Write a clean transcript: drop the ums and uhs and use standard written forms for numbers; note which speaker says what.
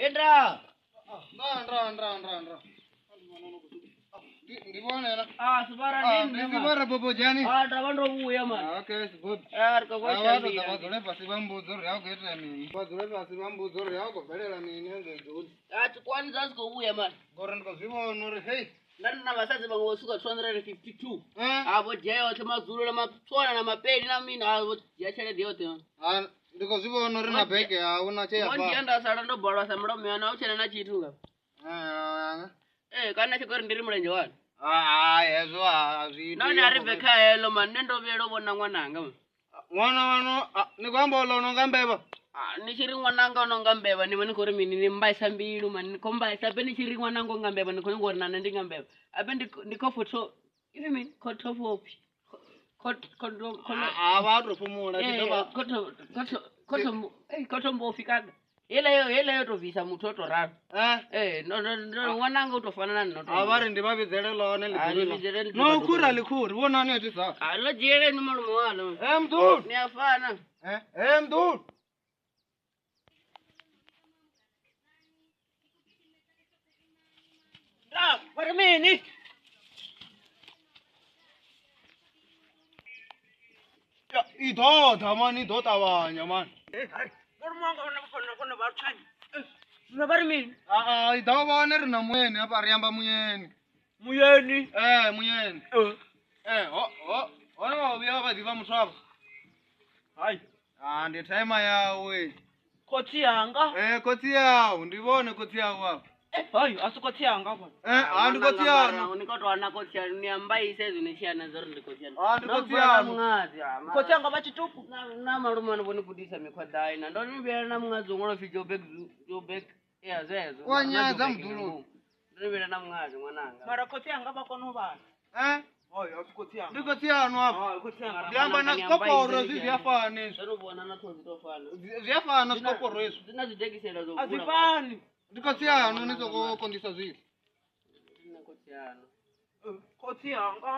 Speaker 1: Henda.
Speaker 2: Nda nda nda nda. Ndi vhone na.
Speaker 1: Ah, sibara ndi
Speaker 2: Ndi sibara bobo jani.
Speaker 1: Ah, ndavha ndo vhuya man.
Speaker 2: Okay, it's good.
Speaker 1: Ah, ri khou
Speaker 2: Vha ḓo vha dzule fhasi vha mbudza uri ha khou itea mini. Vha dzule fhasi vha mbudza uri ha khou bvelela mini ngei dzuli.
Speaker 1: Ah, tsikwani dza zwi khou vhuya man.
Speaker 2: Ngori ndi khou zwi vhona uri hei.
Speaker 1: Nda ndi na vhasadzi vhaṅwe vho swika 252.
Speaker 2: Eh?
Speaker 1: Ah, vho dzhia yoṱhe madzulo na matswana na mapeli na mini, ah vho dzhia tshelede yoṱhe man.
Speaker 2: Ah, ndi khou zwi vhona uri na bege a huna tshe ya
Speaker 1: Vho
Speaker 2: bva.
Speaker 1: dzhia nda sala ndo balwa sa mulomo yana a u tshena na tshithu nga.
Speaker 2: Eh,
Speaker 1: Eh, kana tshi khou ri ndi ri mulenzhe wani.
Speaker 2: ah, hezwo a zwi iti.
Speaker 1: Nahone a ri bve kha heḽo man, nṋe ndo vhuyela u vhona ṅwananga man.
Speaker 2: Ṅwana wanu ni khou amba oḽa no nga mbevha.
Speaker 1: Ah, ni tshi ri ṅwananga o no nga mbevha ni vha ni khou ri mini, ni mbaisa mbilu man, ni khou mbaisa. Habe ni tshi ri ṅwananga o nga mbevha ni khou nyanga uri na nṋe ndi nga mbevha. Habe ndi khou photo ipfi mini, khothofophi.
Speaker 2: A vha to fhumula tshi ḓo vha
Speaker 1: Khothombofi kana heiḽa yo to bvisa muthu o to ralo.
Speaker 2: eh
Speaker 1: Ee, ṅwananga u to fana na nṋe o to
Speaker 2: a vha ri ndi vha vhidzele ḽone
Speaker 1: Ah,
Speaker 2: ḽi
Speaker 1: ni vhidzele
Speaker 2: ḓuvha. No khura ḽi khuri vhonani a tisa.
Speaker 1: Ah, ḽo dzhieleni malume waḽo.
Speaker 2: Eh mdulu.
Speaker 1: Ni a fana.
Speaker 2: Eh eh mdulu.
Speaker 1: Nda, vha ri mini?
Speaker 2: Ya, i ḓo ḓa mani, i ḓo ṱavhanya mani.
Speaker 1: Malume wanga vhona vhona vha lutshani. Zwino vha ri mini?
Speaker 2: Ah, i ḓo vhone ri na muyeni hafha ri amba muyeni.
Speaker 1: Muyeni.
Speaker 2: Eh muyeni. Eh ho ho hone vha vhuya vha ḓivha muthu afha.
Speaker 3: Hai.
Speaker 2: Ah ndi timer yawe.
Speaker 3: Khotsi yanga.
Speaker 2: Eh khotsi yau, ndi vhone khotsi yau afha.
Speaker 3: Hai, a si khotsi yanga vhona.
Speaker 2: Eh ah ndi khotsi yanu.
Speaker 1: Ni khou tou wana khotsi yanu, ni amba ise hezwi ni tshi ana zwa uri ndi khotsi yanu.
Speaker 2: Ah ndi
Speaker 1: No
Speaker 2: khotsi
Speaker 1: bvula na
Speaker 2: yanu.
Speaker 1: muṅadzi, ah, mara-
Speaker 3: Khotsi yanga vha tshitupu.
Speaker 1: Na malume wanu vho ni gudisa mikhwa ḓai na ndo ni vhuyela na muṅadzi wo ṅwalwa pfi Joburg Joburg ya zwezwo.
Speaker 2: Wa
Speaker 1: Na
Speaker 2: nyadza
Speaker 1: Joburg nga
Speaker 2: mdulu.
Speaker 1: ngomu. Ndo ni vhuyela na muṅadzi ṅwananga.
Speaker 3: Mara khotsi yanga vha kona u vhala.
Speaker 2: Eh
Speaker 3: Hai, a si khotsi yanga.
Speaker 2: ndi khotsi yanu afha.
Speaker 3: Hai, khotsi yanga.
Speaker 2: Ndi amba na zwikoporo hezwi zwi a fana hezwi.
Speaker 1: Zwo no vhona na ṱhodzi to fana.
Speaker 2: Zwi a fana zwikoporo hezwi.
Speaker 1: Dzi na zwidegisela zwo
Speaker 3: A zwi
Speaker 1: vula.
Speaker 3: fani.
Speaker 2: Ndi khotsi yanu ni soko konḓisa zwithu.
Speaker 1: Ndi na khotsi yanu.
Speaker 3: Khotsi yanga.